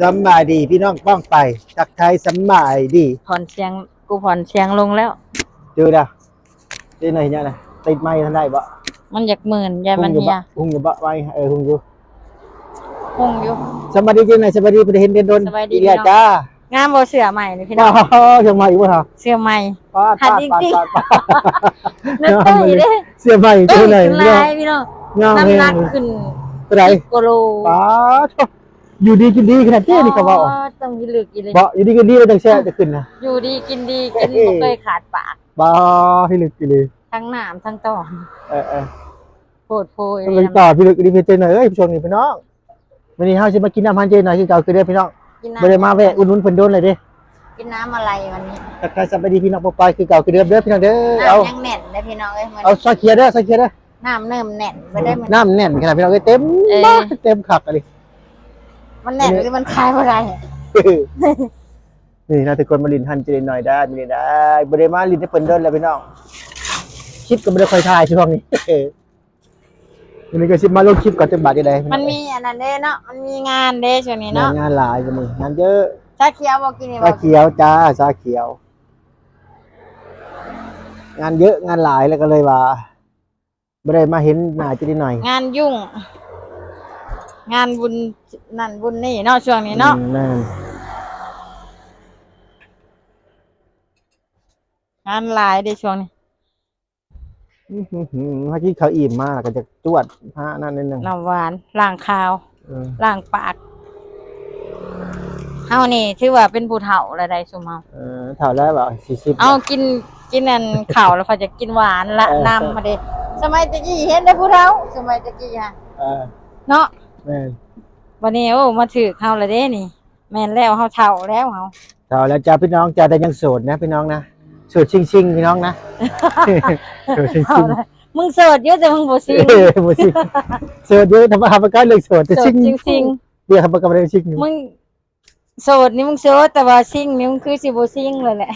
ສຳບາຍດີພີ່ນ້ອງປ້ອງໄປ, ທັກທາຍສຳບາຍດີ. ຜ່ອນສຽງ, ກູຜ່ອນສຽງລົງແລ້ວ. ຈື່ລະ. ເຈົ້າໜ້ອຍເຮັດຫຍັງນະ? ຕິດໄມທັນໄດ້ບໍ່? ມັນຢາກໝື່ນ, ຢ້ານມັນເຫຍ. ຮຸ່ງຢູ່ບໍ່? ໄມ, ເອີ, ຮຸ່ງຢູ່. ຮຸ່ງຢູ່. ສະບາຍດີເຈົ້າໜ້ອຍ, ສະບາຍດີ, ບໍ່ໄດ້ເຫັນດົນໆ. ສະບາຍດີພີ່ນ້ອງ. ງາມບໍ່ເສື້ອໃໝ່ນີ້ພີ່ນ້ອງ? ອໍ ເສື້ອໃໝ່ບໍ່? ເສື້ອໃໝ່. ປາດ ຫັນ ປາດ ອີກຕິ. ປາດ ປາດ ປາດ. ໜ້າຕຸ້ຍເດ້. ເສື້ອໃໝ່ເຈົ້າໜ້ອຍ. ຕຸ້ຍຂຶ້ນຫຼາຍພີ່ນ້ອງ. ງາມແຮງ. ນ້ຳໜັກຂຶ້ນ. ເທົ່າໃດ? ສິບກວ່າໂລ. ປາດ. ຢູ່ດີກິນດີຂະໜາດນີ້ ອໍ ນີ້ກໍເວົ້າ ຕ້ອງພິລຶກອີ່ຫຼີ. ບໍ່ ຢູ່ດີກິນດີແລ້ວຈັ່ງແຊບ ຈະຂຶ້ນນະ. ຢູ່ດີກິນດີ ກິນບໍ່ເຄີຍຂາດປາກ. ບໍ່ ພິລຶກອີ່ຫຼີ. ທັງນ້ຳທັງຕອນ. ເອີໆ. ໂພດໂພອີ່ຫຼີ. ຕ້ອງຕໍ່ພິລຶກອີ່ຫຼີເຈົ້າໜ້ອຍເອີຍ ຊ່ວງນີ້ພີ່ນ້ອງ. ມື້ນີ້ເຮົາຊິມາກິນນ້ຳຮ້ານເຈົ້າໜ້ອຍຄືເກົ່າຄືເດີພີ່ນ້ອງ. ບໍ່ໄດ້ມາແວະອຸດໜູນເພິ່ນດົນເລີຍເດ້. ກິນນ້ຳອະໄລວັນນີ້. ທັກທາຍສະບາຍດີພີ່ນ້ອງປ້ອງໄປຄືເກົ່າຄືເດີມເດີພີ່ນ້ອງເດີ. ນ້ຳຍັງແໜ້ນເດ້ພີ່ນ້ອງເອີຍ. ເອົາຊາຂຽວເດີ ຊາຂຽວເດີ. ນ້ຳເລີ່ມແໜ້ນໄປໄດ້ມື້ນີ້. ນ້ຳແໜ້ນຂະໜາດພີ່ນ້ອງເອີຍ ເຕັມ ເອີ ເຕັມຄັກອີ່ຫຼີ. ມັນແໜ້ນຫຼືມັນຄາຍບໍ່ໄດ້? ນີ້ນະທຸກຄົນ ມາຫຼິ້ນຮ້ານເຈ້ໜ້ອຍໄດ້ມື້ນີ້ໄດ້. ບໍ່ໄດ້ມາຫຼິ້ນນຳເພິ່ນດົນແລ້ວພີ່ນ້ອງ. ຄລິບກໍບໍ່ໄດ້ຄ່ອຍຖ່າຍຊ່ວງນີ້. ມື້ນີ້ກໍຊິມາລົງຄລິບກ່ອນຈັກບາດໃດ. ມັນມີອັນນັ້ນເດ້ເນາະ, ມັນມີງານເດ້ຊ່ວງນີ້ເນາະ. ງານຫຼາຍມື້ນີ້ ງານເຍອະ. ຊາຂຽວບໍ່ກິນນີ້? ຊາຂຽວຈ້າ ຊາຂຽວ. ງານເຍອະ ງານຫຼາຍ ແລ້ວກໍເລີຍວ່າ ບໍ່ໄດ້ມາເຫັນໜ້າເຈົ້າໜ້ອຍ. ງານຫຍຸ້ງ ງານບຸນນັ້ນບຸນນີ້ເນາະ ຊ່ວງນີ້ເນາະ. ອືມ ແມ່ນ. ງານຫຼາຍເດ້ຊ່ວງນີ້. ອືມ ຫາກິນເຂົ້າອີ່ມມາ ແລ້ວກໍຈະຈວດຫານັ້ນໜ້ອຍໜຶ່ງ. ນ້ຳຫວານ ລ້າງຄາວ. ເອີ ລ້າງປາກ. ເຮົານີ້ຖືວ່າເປັນຜູ້ເຖົ້າແລ້ວໃດຊຸມເຮົາ. ເອີ ເຖົ້າແລ້ວບໍ່? ສີ່ສິບ. ເອົາ ແລ້ວ ກິນ ກິນອັນເຂົ້າແລ້ວ ຂ້ອຍຈະກິນຫວານລະ ເອີ ນຳມາເດ້. ສະໄໝແຕ່ກີ້ເຫັນແຕ່ຜູ້ເຖົ້າ ສະໄໝແຕ່ກີ້ຫັ້ນ. ເອີ ເນາະ. ແມ່ນ. ບັດນີ້ ໂອ້ ມາຖືກເຮົາລະເດ້ນີ້. ແມ່ນແລ້ວ ເຮົາເຖົ້າແລ້ວ ເຮົາເຖົ້າແລ້ວຈ້າພີ່ນ້ອງຈ້າ. ແຕ່ຍັງໂສດນະພີ່ນ້ອງນະ, ໂສດຊິງໆ ພີ່ນ້ອງນະ. ໂສດຊິງໆ. ມຶງໂສດຢູ່ ແຕ່ມຶງບໍ່ຊິງ. ເອີ ບໍ່ຊິງ. ໂສດຢູ່ ທຳມະດາ ປະກາດເລື່ອງໂສດ ແຕ່ຊິງ ໂສດຊິງໆ. ເລື່ອງທຳມະດາ ປະກາດເລື່ອງຊິງຢູ່. ມຶງໂສດນີ້ມຶງໂສດ ແຕ່ວ່າຊິງນີ້ມຶງຄືຊິບໍ່ຊິງເລີຍແຫຼະ.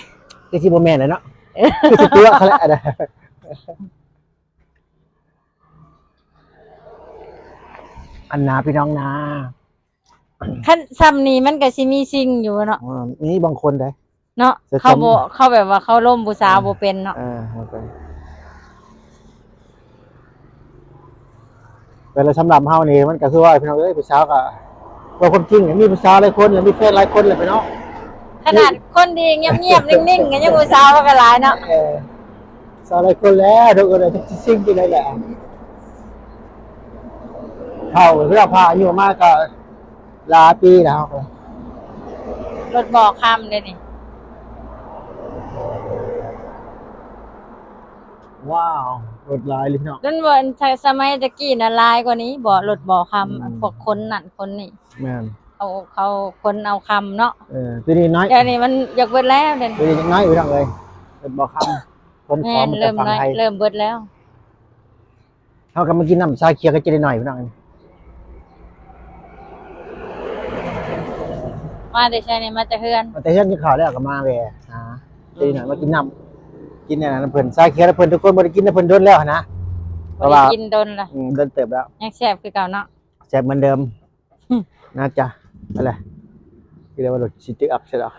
ຄືຊິບໍ່ແມ່ນແຫຼະເນາະ. ເອີ ຄືຊິຕົວະເຂົາແຫຼະ. ອັນນາພີ່ນ້ອງນາ. ຄັນຊ່ຳນີ້ມັນກໍຊິມີສິ່ງຢູ່ເນາະ. ອືມ ມີບາງຄົນໃດເນາະ ເຂົາບໍ່ ເຂົາແບບວ່າເຂົາລົມຜູ້ສາວ ເອີ ບໍ່ເປັນເນາະ. ເອີ ບໍ່ເປັນ. ແຕ່ລະສຳລັບເຮົານີ້ ມັນກໍຄືວ່າ ພີ່ນ້ອງເອີຍ ຜູ້ສາວກໍ ເວົ້າຄວາມຈິງ ມີຜູ້ສາວຫຼາຍຄົນ ແລະ ມີແຟນຫຼາຍຄົນແຫຼະພີ່ນ້ອງ. ຂະໜາດຄົນທີ່ງຽບໆ ນິ່ງໆ ກໍຍັງຜູ້ສາວມັນກໍຫຼາຍເນາະ. ເອີ ສາວຫຼາຍຄົນແລ້ວ ທຸກຄົນເອີຍ ຊິຊິງຢູ່ໃດແຫຼະ. ເຖົ້າ ເວລາພາອາຍຸມາກໍຫຼາຍປີແລ້ວ. ລົດບໍ່ຄຳເດ້ນີ້. ວ້າວ ລົດຫຼາຍເລີຍເນາະ. ນັ້ນວ່າ ສະໄໝແຕ່ກີ້ນະຫຼາຍກວ່ານີ້ບໍ ລົດບໍ່ຄຳ. ອືມ ພວກຂົນນັ້ນຂົນນີ້. ແມ່ນ ເຂົາ ເຂົາຂົນເອົາຄຳເນາະ. ເອີ ດຽວນີ້ນ້ອຍ ດຽວນີ້ມັນຢາກເບິດແລ້ວ ດຽວນີ້ນ້ອຍ ພີ່ນ້ອງເອີຍ ລົດບໍ່ຄຳ ຂົນຂອງ. ແມ່ນ ມາແຕ່ຝັ່ງໄທ ເລີ່ມເບິດແລ້ວ. ເຮົາກໍມາກິນນ້ຳຊາຂຽວກັບເຈ້ໜ້ອຍພີ່ນ້ອງ. ມາແຕ່ໃສນີ້? ມາແຕ່ເຮືອນ ມາແຕ່ເຮືອນ ກິນເຂົ້າແລ້ວກໍມາແວ່ຫາເຈ້ໜ້ອຍ ອືມ ມາກິນນ້ຳ ກິນອັນນັ້ນນຳເພິ່ນ ຊາຂຽວນຳເພິ່ນ. ທຸກຄົນບໍ່ໄດ້ກິນນຳເພິ່ນດົນແລ້ວຫັ້ນນະ ບໍ່ໄດ້ກິນດົນລະ. ອືມ ດົນເຕີບແລ້ວ ຍັງແຊບຄືເກົ່າເນາະ. ແຊບເໝືອນເດີມ. ໜ້າຈະ ອະໄລ ຄືໄດ້ວ່າລົດຊິຕິກອັກຊະດອກ.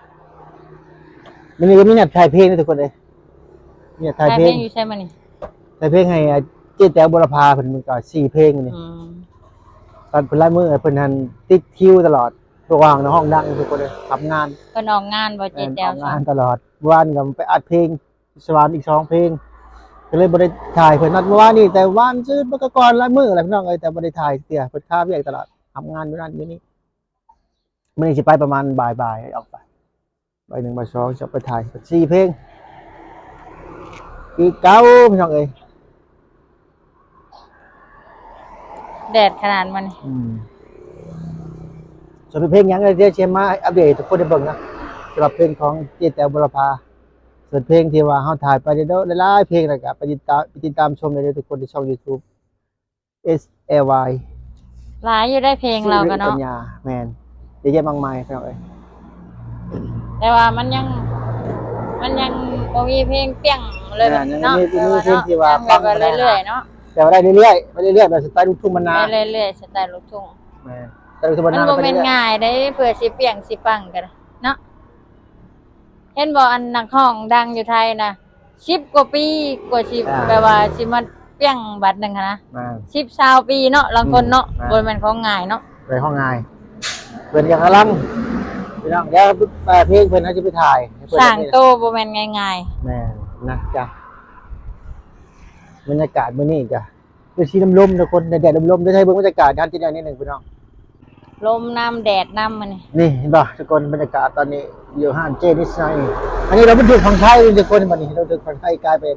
ມື້ນີ້ກໍມີນັດຖ່າຍເພງເດ້ທຸກຄົນເອີຍ ມີນັດຖ່າຍເພງ. ຖ່າຍເພງຢູ່ໃສມື້ນີ້? ຖ່າຍເພງໃຫ້ ອາ ເຈ້ແຕວ ບົວລະພາ ເພິ່ນ ມື້ກໍສີ່ເພງມື້ນີ້. ອືມ ຕອນເພິ່ນລາຍມື້ ເພິ່ນຫັ້ນຕິດຄິວຕະຫຼອດ ພວກເຮົານະ ຮ້ອງດັງທຸກຄົນເອີຍ ຮັບງານ. ເພິ່ນອອກງານບໍ່ ເຈ້ແຕວ? ເອີ ອອກງານຕະຫຼອດ. ເມື່ອວານກໍໄປອັດເພງ ສະຫວ່ານອີກສອງເພງ ກໍເລີຍບໍ່ໄດ້ຖ່າຍເພິ່ນ. ນັດເມື່ອວານນີ້ ແຕ່ວານຊື້ມັນກໍກ່ອນຫຼາຍມື້ແລ້ວພີ່ນ້ອງເອີຍ ແຕ່ບໍ່ໄດ້ຖ່າຍເທື່ອ ເພິ່ນຄາວຽກຕະຫຼອດ ຮັບງານຢູ່ນັ້ນຢູ່ນີ້. ມື້ນີ້ຊິໄປປະມານບ່າຍໆ ອອກໄປ ບ່າຍໜຶ່ງ ບ່າຍສອງ ຊິໄປຖ່າຍສີ່ເພງຄືເກົ່າ ພີ່ນ້ອງເອີຍ. ແດດຂະໜາດມັນ. ອືມ ສ່ວນເປັນເພງຫຍັງ ດຽວຊິມາອັບເດດໃຫ້ທຸກຄົນໄດ້ເບິ່ງນະ ສຳລັບເພງຂອງເຈ້ແຕວ ບົວລະພາ. ສ່ວນເພງທີ່ວ່າເຮົາຖ່າຍໄປເດ້ ຫຼາຍໆເພງ ແລ້ວກໍໄປຕິດຕາມ ໄປຕິດຕາມຊົມໄດ້ເລີຍທຸກຄົນ ທີ່ຊ່ອງ YouTube S L Y ຫຼາຍຢູ່ໄດ໋ເພງລາວກໍເນາະ. ສິລິປັນຍາ ແມ່ນ ເຍອະແຍະມາກມາຍພີ່ນ້ອງເອີຍ. ແຕ່ວ່າມັນຍັງ ມັນຍັງບໍ່ມີເພງປ່ຽງເລີຍເນາະ. ແມ່ນ ຍັງບໍ່ມີເພງທີ່ວ່າປັງໄດ້ເນາະ ແຕ່ວ່າໄດ້ເລື້ອຍໆ ໄປເລື້ອຍໆ ແບບສະໄຕລູກທຸ່ງບ້ານນາ ໄປເລື້ອຍໆ ສະໄຕລູກທຸ່ງ. ແມ່ນ ແຕ່ວ່າ ມັນບໍ່ແມ່ນງ່າຍເດ້ ເພື່ອຊິປ່ຽງຊິປັງກໍໄດ້ເນາະ. ເຫັນບໍ່ ອັນນັກຮ້ອງດັງຢູ່ໄທນະ ສິບກວ່າປີກວ່າຊິ ອ່າ ແບບວ່າຊິມາປ່ຽງບາດໜຶ່ງຫັ້ນນະ ແມ່ນ ສິບ ຊາວປີເນາະ ລາງຄົນເນາະ ອືມ ແມ່ນ ບໍ່ແມ່ນຂອງງ່າຍເນາະ ບໍ່ແມ່ນຂອງງ່າຍ. ເພິ່ນກຳລັງ ພີ່ນ້ອງ ດຽວ ເອີ ເພງເພິ່ນ ເຮົາຈະໄປຖ່າຍໃຫ້ເພິ່ນ ສ້າງໂຕບໍ່ແມ່ນງ່າຍໆ ແມ່ນນະ ຈ້ະ. ບັນຍາກາດມື້ນີ້ກະ ເປັນສີລົມໆ ທຸກຄົນ ແດດໆ ລົມໆ ດຽວໃຫ້ເບິ່ງບັນຍາກາດງານທີ່ແນວນີ້ໜຶ່ງ ພີ່ນ້ອງ. ລົມນຳແດດນຳມື້ນີ້ ນີ້ເຫັນບໍ່ທຸກຄົນ ບັນຍາກາດຕອນນີ້ຢູ່ຮ້ານເຈນິດໄນ. ອັນນີ້ລົດບັນທຶກຝັ່ງໄທທຸກຄົນ ບັດນີ້ລົດບັນທຶກຝັ່ງໄທກາຍເປັນ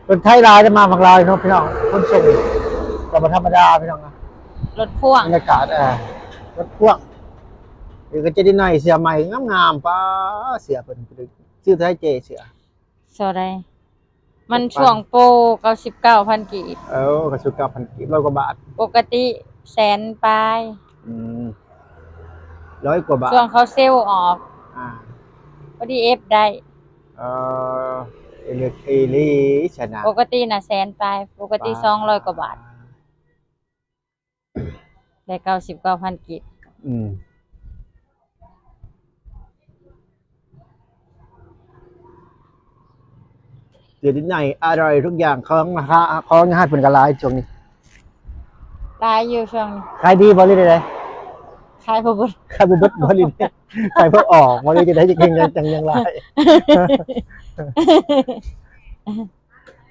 ລົດໄທຫຼາຍ ມາຝັ່ງລາວເນາະ ພີ່ນ້ອງ. ຂົນສົ່ງກໍບໍ່ທຳມະດາ ພີ່ນ້ອງນະ ລົດພ່ວງ ບັນຍາກາດ ເອີ ລົດພ່ວງ. ນີ້ກໍເຈນິດໄນ ເສື້ອໃໝ່ງາມໆ ປ້າ ເສື້ອເພິ່ນ ຊື້ໄທເຈ ເສື້ອ ເທົ່າໃດ? ມັນຊ່ວງໂປຣ ເກົ້າສິບເກົ້າພັນກີບ. ເອີ ເກົ້າສິບເກົ້າພັນກີບ ຮ້ອຍກວ່າບາດ. ປົກກະຕິແສນປາຍ. ອືມ ຮ້ອຍກວ່າບາດ ຊ່ວງເຂົາເຊວອອກ. ອ່າ ພໍດີເອັບໄດ້. ເອີ ເອລິ ເອລິຊະນະ ປົກກະຕິນະແສນປາຍ ປົກກະຕິ ປາ ສອງຮ້ອຍກວ່າບາດ. ໄດ້ເກົ້າສິບເກົ້າພັນກີບ. ອືມ ເຈນິດໄນ ອະຮ່ອຍທຸກຢ່າງ ຂອງລາຄາ ຂອງລາຄາເພິ່ນກໍຫຼາຍຊ່ວງນີ້ ຫຼາຍຢູ່ຊ່ວງນີ້. ຂາຍດີບໍ່ ຫຼືໃດໆ? ຂາຍບໍ່ເບິດ ຂາຍບໍ່ເບິດບໍ່ ຫຼືໃດ? ຂາຍບໍ່ອອກບໍ່ ຫຼືຈັ່ງໃດ ຈັ່ງຍັງ ຈັ່ງຍັງຫຼາຍ?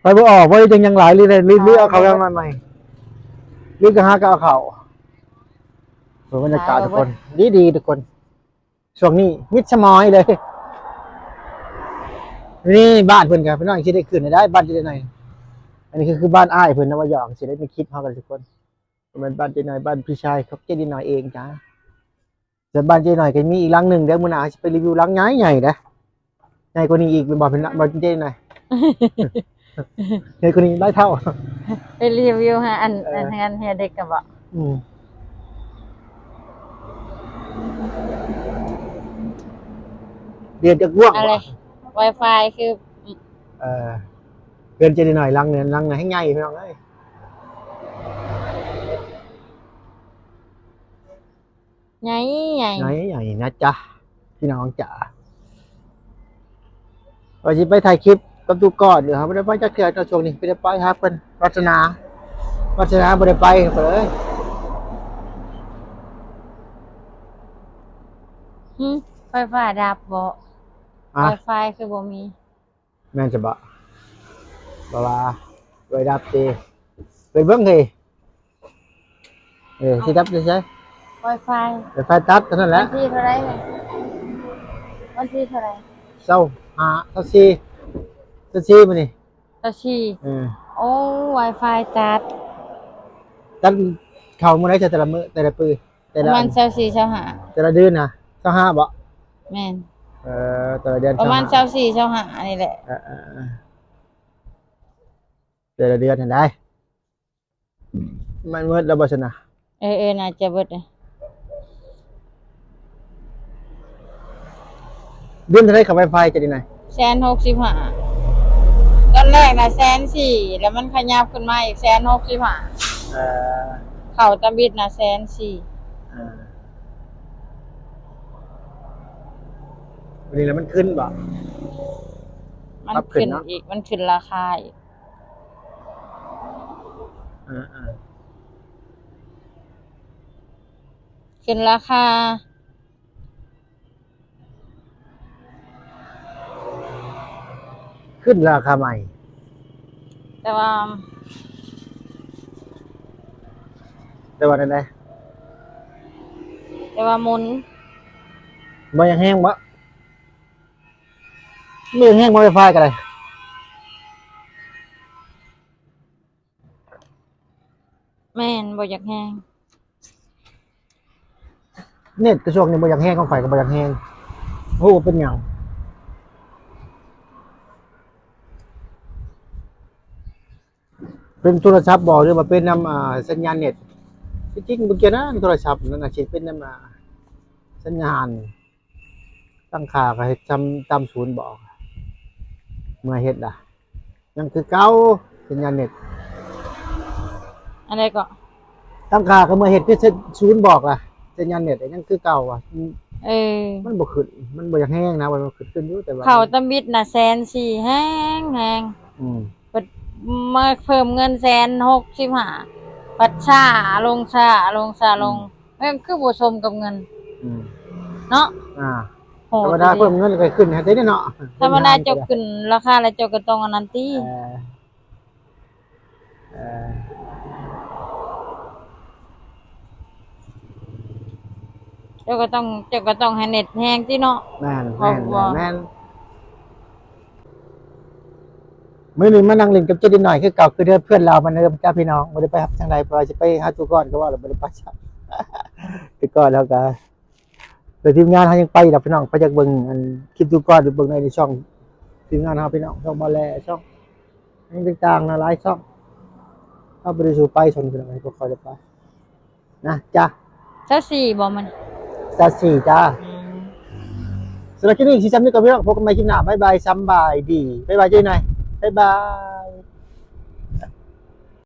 ໄປບໍ່ອອກບໍ່ ຫຼືຈັ່ງຍັງຫຼາຍ ຫຼືໄດ້ ຫຼື ຫຼືເອົາເຂົ້າມາໃໝ່ ຫຼືກໍຫາກໍເອົາເຂົ້າ. ເບິ່ງບັນຍາກາດທຸກຄົນ ດີໆ ທຸກຄົນ ຊ່ວງນີ້ມິດສະໝອຍເລີຍ. ນີ້ບ້ານເພິ່ນກໍ ພີ່ນ້ອງ ຊິໄດ້ຂຶ້ນໃຫ້ໄດ້ ບ້ານເຈນິດໄນ. ອັນນີ້ຄື ຄືບ້ານອ້າຍເພິ່ນນະ ວ່າຢອກ ຊິໄດ້ມີຄລິບເຮົາກັນທຸກຄົນ. ແມ່ນບ້ານເຈນິດໄນ ບ້ານພີ່ຊາຍຂອງເຈນິດໄນເອງຈ້າ. ສ່ວນບ້ານເຈໜ້ອຍກໍມີອີກຫຼັງໜຶ່ງເດີ້ ມື້ໜ້າເຮົາຊິໄປຣີວິວຫຼັງໃຫຍ່ໆເດີ້ ໃຫຍ່ກວ່ານີ້ອີກ ແມ່ນບໍ່ ເປັນ ບໍ່ເຈນະ ໃຫຍ່ກວ່ານີ້ຫຼາຍເທົ່າ. ໄປຣີວິວຫາອັນ ເອີ ອັນເຮືອນເຮືອເດັກກັນບໍ່? ອືມ ເດືອນຈັກຫວ່າງ ອະໄລ ວາຍຟາຍຄື ເອີ ເຮືອນເຈໜ້ອຍຫຼັງເໜືອ ຫຼັງໃຫຍ່ພີ່ນ້ອງເອີຍ. ໃຫຍ່ໆ ໃຫຍ່ໆນະຈ໊ະ ພີ່ນ້ອງຈ໋າ. ວ່າຊິໄປຖ່າຍຄລິບກັບຕູກອນຢູ່ ບໍ່ໄດ້ໄປຈັກເທື່ອເນາະ ຊ່ວງນີ້ບໍ່ໄດ້ໄປຫາເພິ່ນ ວັດສະໜາ ວັດສະໜາບໍ່ໄດ້ໄປເລີຍ. ຫື ໄຟຟ້າດັບບໍ່? ອະ ວາຍຟາຍຄືບໍ່ມີ? ແມ່ນຊະບໍ? ບໍ່ວ່າໄວດັບຕິ ໄປເບິ່ງເຮີ້ຍ. ເອີ ຊິດັບຢູ່ໃສ? ວາຍຟາຍ ວາຍຟາຍຕັດເທົ່ານັ້ນແຫຼະ. ວັນທີເທົ່າໃດ? ວັນທີເທົ່າໃດ? ຊາວຫ້າ ຊາວສີ່ ຊາວສີ່ມື້ນີ້ ຊາວສີ່. ເອີ ໂອ້ ວາຍຟາຍຕັດ ຕັດເຂົ້າມື້ໃດ ແຕ່ລະມື້ ແຕ່ລະປີ? ແຕ່ລະ ປະມານຊາວສີ່ ຊາວຫ້າ ແຕ່ລະເດືອນນະ ຊາວຫ້າບໍ? ແມ່ນ ເອີ ແຕ່ລະເດືອນ ປະມານຊາວຫ້າ ຊາວສີ່ ຊາວຫ້ານີ້ແຫຼະ. ເອີໆໆ ແຕ່ລະເດືອນຫັ້ນໃດ໋ ມັນໝົດແລ້ວບໍ່ຊັ້ນນະ? ເອີໆ ໜ້າຈະເບິດ. ເດືອນເທົ່າໃດຄ່າວາຍຟາຍເຈົ້ານີ້ນະ? ແສນຫົກສິບຫ້າ ຕອນແລກນະແສນສີ່ ແລ້ວມັນຂະຫຍັບຂຶ້ນມາອີກແສນຫົກສິບຫ້າ. ເອີ ເຂົ້າຕຳອິດນະແສນສີ່. ເອີ ມື້ນີ້ລະມັນຂຶ້ນບໍ່? ມັນ ປັບຂຶ້ນ ຂຶ້ນເນາະ ອີກ ມັນຂຶ້ນລາຄາອີກ. ເອີໆ ຂຶ້ນລາຄາ ຂຶ້ນລາຄາໃໝ່ ແຕ່ວ່າ ແຕ່ວ່າແນວໃດ? ແຕ່ວ່າໝຸນ ບໍ່ຢາກແຮງບໍ? ບໍ່ຢາກແຮງບໍ ວາຍຟາຍກໍໄດ້? ແມ່ນ ບໍ່ຢາກແຮງ. ເນັດກະຊວງນີ້ບໍ່ຢາກແຮງ ຂອງຂ້ອຍກໍບໍ່ຢາກແຮງ ບໍ່ຮູ້ວ່າເປັນຫຍັງ. ເປັນໂທລະສັບບໍ ຫຼືວ່າເປັນນຳ ອ່າ ສັນຍານເນັດ? ທີ່ຈິງບໍ່ກ່ຽວນະ ໂທລະສັບນັ້ນນະ ຊິເປັນນຳ ອ່າ ສັນຍານ. ຕັ້ງຄ່າກໍເຮັດຊ່ຳ ຕາມສູນບອກ ເມື່ອເຮັດລະ ຍັງຄືເກົ່າ ສັນຍານເນັດ. ອັນໃດເກາະ? ຕັ້ງຄ່າກໍເມື່ອເຮັດຄືສູນບອກລະ. ສັນຍານເນັດຍັງຄືເກົ່າວ່າ ເອີ ມັນບໍ່ຂຶ້ນ ມັນບໍ່ຢາກແຮງນະ ວ່າມັນຂຶ້ນ ຂຶ້ນຢູ່ ແຕ່ວ່າ ເຂົ້າຕຳອິດນະແສນສີ່ ແຮງ ແຮງ ອືມ ເພິ່ນມາເພີ່ມເງິນແສນຫົກສິບຫ້າ ພັດຊ້າລົງ ຊ້າລົງ ຊ້າລົງ ອືມ ແມ່ນຄືບໍ່ສົມກັບເງິນ ອືມ ເນາະ ອ່າ ໂຫດ ທຳມະດາເພີ່ມເງິນກໍຂຶ້ນໃຫ້ເດ້ເນາະ ທຳມະດາເຈົ້າຂຶ້ນລາຄາແລ້ວເຈົ້າກໍຕ້ອງອັນນັ້ນຕິ ເອີ ເອີ ເຈົ້າກໍຕ້ອງ ເຈົ້າກໍຕ້ອງໃຫ້ເນັດແຮງຕິເນາະ ແມ່ນ ເພາະວ່າ ແມ່ນ ແມ່ນ ມື້ນີ້ມານັ່ງຫຼິ້ນກັບເຈົ້ານິດໜ້ອຍຄືເກົ່າ ຄືເດີມ ເພື່ອນລາວເໝືອນເດີມຈ້າພີ່ນ້ອງ ບໍ່ໄດ້ໄປທາງໃດ ເພາະວ່າຊິໄປຫາຕູ້ກອນ ກໍວ່າລະບໍ່ໄດ້ໄປ ຕູ້ກອນ ແລ້ວກໍ ແຕ່ທີມງານເຮົາຍັງໄປດອກພີ່ນ້ອງ ໃຜຢາກເບິ່ງອັນຄລິບດູກ່ອນ ໄປເບິ່ງໄດ້ໃນຊ່ອງທີມງານເຮົາພີ່ນ້ອງ ຊ່ອງບ່າວແຫຼ ຊ່ອງຫຍັງຕ່າງໆນະ ຫຼາຍຊ່ອງ ເຮົາບໍ່ໄດ້ສູ່ໄປຊ່ອງພີ່ນ້ອງ ພວກເຂົາຈະໄປນະ ຈ້າ ຊາວສີ່ບໍ່ມັນ ຊາວສີ່ ຈ້າ ອືມ ສຳລັບຄລິບນີ້ຊິຊ່ຳນີ້ກ່ອນພີ່ນ້ອງ ພົບກັນໃໝ່ຄລິບໜ້າ ບາຍບາຍ ສຳບາຍດີ ບາຍບາຍ ເຈົ້າໜ້ອຍ ບາຍບາຍ.